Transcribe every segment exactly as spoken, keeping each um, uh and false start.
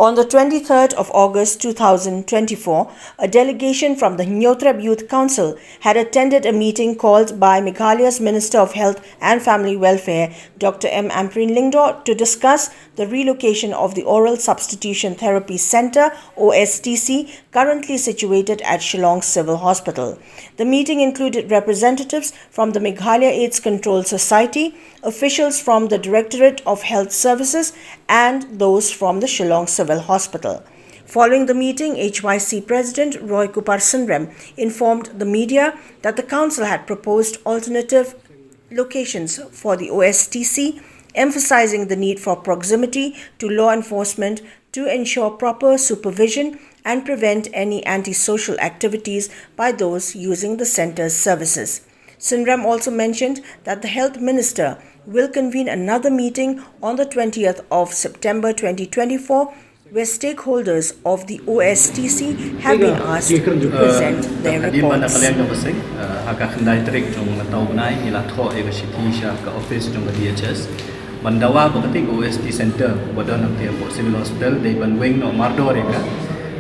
On the twenty-third of August two thousand twenty-four, a delegation from the Hynñiewtrep Youth Council had attended a meeting called by Meghalaya's Minister of Health and Family Welfare, Doctor M Ampareen Lyngdoh, to discuss the relocation of the Oral Substitution Therapy Centre, O S T C, currently situated at Shillong Civil Hospital. The meeting included representatives from the Meghalaya AIDS Control Society, officials from the Directorate of Health Services, and those from the Shillong Civil Hospital. Following the meeting, H Y C President Roy Kupar Synrem informed the media that the council had proposed alternative locations for the O S T C, emphasizing the need for proximity to law enforcement to ensure proper supervision and prevent any antisocial activities by those using the center's services. Synrem also mentioned that the health minister will convene another meeting on the twentieth of September twenty twenty-four, where stakeholders of the O S T C have been asked to present their reports. Hadien ba na ka liang jong ka seng, eh, ha ka khyndai tarik jong mynta u bnai, ngi la thoh ïa ka shithi sha ka office jong ka D H S ban dawa ba katei ka O S T center ba don hangtei hapoh Civil Hospital dei ban weng noh mardor ïa ka.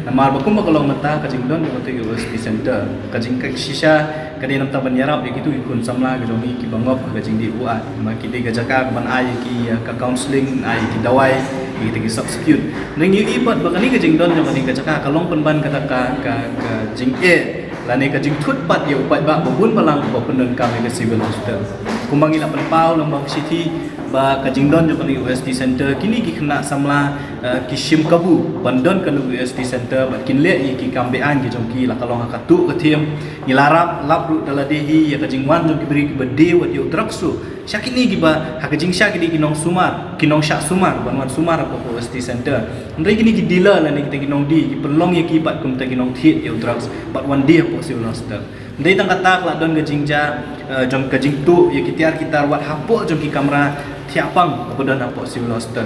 Namar ba kumba ka long mynta, ka jingdon jong katei ka O S T center, ka jingkyrkhu shisha ka dei namar ban ïarap ïa kito ki khun samla ka jong ngi kiba ngop ha ka jingdih buaid. Namar ki dei ka jaka kaban ai ïa ki, eh, ka counselling, ai ïa ki dawai, ïa kita ki substitute. Ngi ïohi pat ba kane ka jingdon jong kane ka jaka ka long pynban kata ka, ka, ka jingeh lane ka jingthut pat ïa u paidbah ba bun balang ba pyndonkam ïa ka Civil Hospital. Kumba ngi la pynpaw lyngba ka shithi ba ka jingdon jong kane ka O S T center, kine ki khynnah samla, eh, ki shim kabu ban don kane ka O S T center bad kin leh ïa ki kam be-aiñ ki jong ki, la ka long ha ka tuh ka thiem. Ngi la rap lap ruh da lade hi ïa ka jingwan jong ki briew kiba die wat ïa u drugs ruh sha kine kiba ha ka jingshisha ki dei ki nongsumar, ki nongshah sumar ban wan sumar hapoh ka O S T center. Hynrei kine ki dealer lane kita ki nongdie ki pynlong ïa ki pat kum kita ki nongthied ïa u drugs bad wan die hapoh Civil Hospital. Hynrei tang kata ka la don ka jingjia, eh, jong ka jingtuh ïa ki tiar ki tar wat hapoh jong ki kamra thiah pang kaba don hapoh Civil Hospital.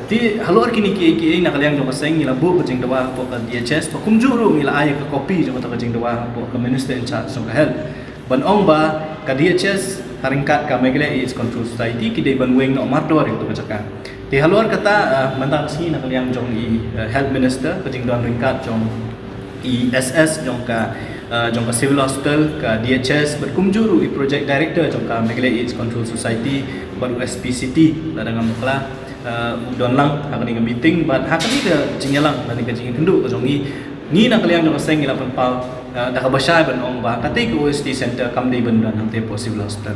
Te halor kine kiei kiei, na ka liang jong ka seng ngi la buh ka jingdawa hapoh ka D H S, ba kumjuh ruh ngi la ai ka copy jong kata ka jingdawa hapoh ka Minister in charge jong ka Health ban ong ba ka D H S ha ryngkat ka Meghalaya AIDS Control Society ki dei ban weng noh mardor ïa kata ka jaka. Te halor kata, eh, mynta ka sngi na ka liang jong i, eh, Health Minister, ka jingdon ryngkat jong i S S jong ka, eh, jong ka Civil Hospital, ka D H S, bad kumjuh ruh i Project Director jong ka Meghalaya AIDS Control Society bad u S P C T, lada ngam bakla, eh, u don lang ha kane ka meeting, bad ha kane ka jingïalang, ha kane ka jingïakynduh ka jong ngi, ngi na ka liang jong ka seng ngi la pynpaw, eh, da kaba shai ban ong ba katei ka O S T center kam dei ban don hangtei hapoh Civil Hospital.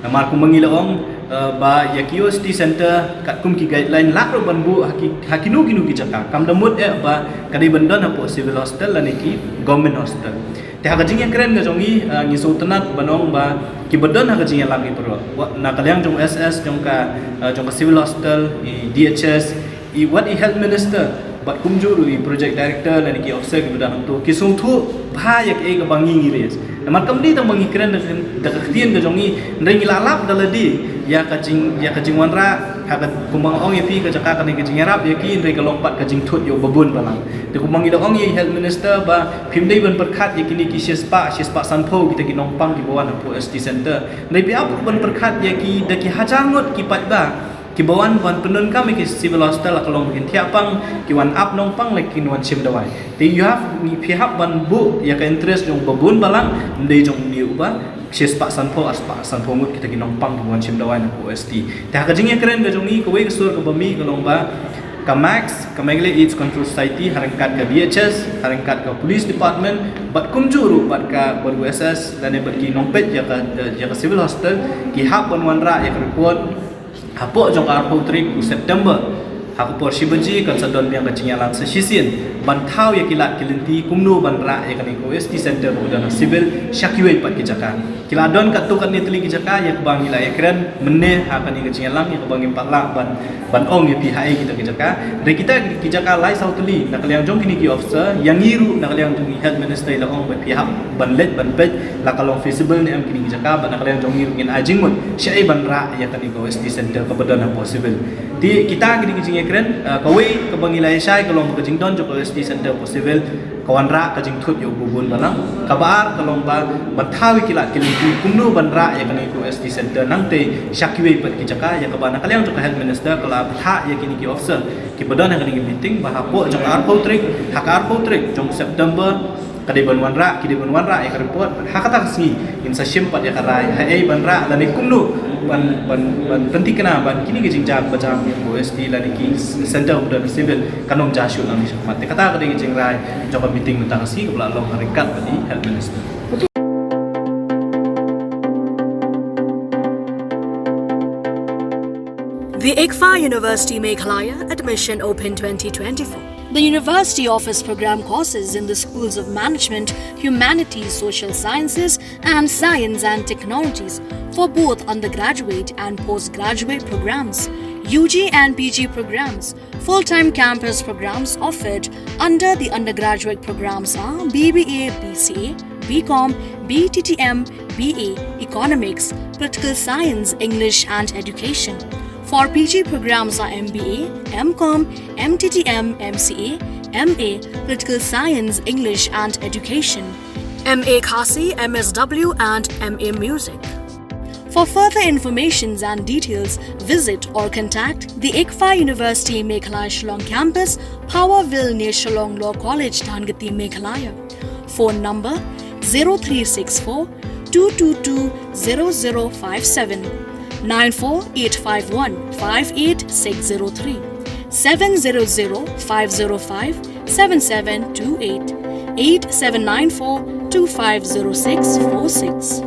Namar kumba ngi la ong, eh, ba ïa ki O S T center katkum ki guideline lah ruh ban buh ha ki, ha kino kino ki jaka. Kam da mut eh ba ka dei ban don hapoh Civil Hospital lane ki Government Hospital. Te ha ka jingïakren ka jong ngi, eh, ngi sngewtynnat ban ong ba kiba don ha ka jingïalang ki paralok, wat na ka liang jong S S jong ka, eh, jong ka Civil Hospital, i D H S, i wat i Health Minister bad kumjuh ruh i Project Director lane ki officer kiba don hangto, ki sngewthuh bha ïa kaei kaba ngi ngi raise. Namar kam dei tang ba ngi kren da ka, da ka ktien ka jong ngi, hynrei ngi la lap da lade ïa ka jing, ïa ka jingwanrah, ha ka, kumba nga ong ïa phi, ka jaka kane ka jingïarap ïa ki, hynrei ka long pat ka jingthut ïa u babun balang. Te kumba ngi la ong ïa i Health Minister ba phim dei ban pyrkhat ïa kine ki shispah, shispah sanphew kita ki nongpang kiba wan hapoh S T center. Hynrei phi hap ban pyrkhat ïa ki da ki hajar ngut ki paidbah kiba wan ban pyndonkam ïa ki Civil Hospital, la ka long ba kin thiah pang, ki wan ap nongpang lane kin wan shim dawai. Te ïa phi hap ban buh ïa ka interest jong u babun balang, ym dei jong une uba shispah sanphew, arspah sanphew ngut kita ki nongpang kiba wan shim dawai na ka O S T. Te ha ka jingïakren ka jong ngi, kawei ka sur kaba mih ka long ba ka MACS, ka Meghalaya AIDS Control Society, ha ryngkat ka D H S, ha ryngkat ka Police Department, bad kumjuh ruh bad ka, bad u S S lane bad ki nongpeit ïa ka, ïa ka Civil Hospital, ki hap ban wanrah ïa ka report hapoh jong ka arphew tarik u September, ha ka por shi baje kan sa don biang ka jingïalang sa shisien ban thaw ïa ki lad ki lynti kumno ban rah ïa kane ka O S T center kaba don ha Civil sha kiwei pat ki jaka. Ki la don katto katne tylli ki jaka ïa kaba ngi la ïakren mynne ha kane ka jingïalang, ïa kaba ngim pat lah ban, ban ong ïa phi ha ei kita ki jaka. Hynrei kita ki jaka lai saw tylli, na ka liang jong kine ki officer, ïa ngi ruh na ka liang jong i Health Minister i la ong ba phi hap ban leit ban peit la ka long feasible ne em kine ki jaka, bad na ka liang jong ngi ruh ngin ai jingmut shaei ban rah ïa kane ka O S T center kaba don hapoh Civil. Te kita kine ki jingïakren, eh, kawei kaba ngi la ïa shai ka long ba ka jingdon jong ka O S T center hapoh Civil ka wanrah ka jingthut ïa u babun balang. Kaba ar ka long ba ban thaw ïa ki lad ki lynti kumno ban rah ïa kane ka O S T center nangtei sha kiwei pat ki jaka, ïa kaba na ka liang jong ka Health Minister ka la bthah ïa kine ki officer Kiba don ha kane ka meeting ba hapoh jong ka arphew tarik, ha ka arphew tarik jong September, ka dei ban wanrah, ki dei ban wanrah ïa ka report. Ha kata ka sngi ngin sa shim pat ïa ka rai ha ei ban rah lane kumno ban, ban, ban pynthikna ban kine ki jingjia ba jam ïa ka O S T lane ki center ba don ha Civil kan ym jia shuh nangne shakhmat. Te kata ka dei ka jingrai jong ka meeting mynta ka sngi kaba la long ha ryngkat bad i Health Minister. The ICFAI University Meghalaya, admission open twenty twenty-four. The university offers program courses in the schools of management, humanities, social sciences, and science and technologies for both undergraduate and postgraduate programs, U G and P G programs. Full-time campus programs offered under the undergraduate programs are B B A, B C A, B Com, B T T M, B A, Economics, Political Science, English and Education. For P G programs are M B A, M Com, M T T M, M C A, M A, Political Science, English and Education, M A Khasi, M S W and M A Music. For further informations and details, visit or contact the ICFAI University Meghalaya Shillong Campus, Power Ville near Shillong Law College, Dhankheti, Meghalaya. Phone number zero three six four two two two zero zero five seven, nine four eight five one five eight six zero three, seven zero zero five zero five seven seven two eight, eight seven nine four two five zero six four six.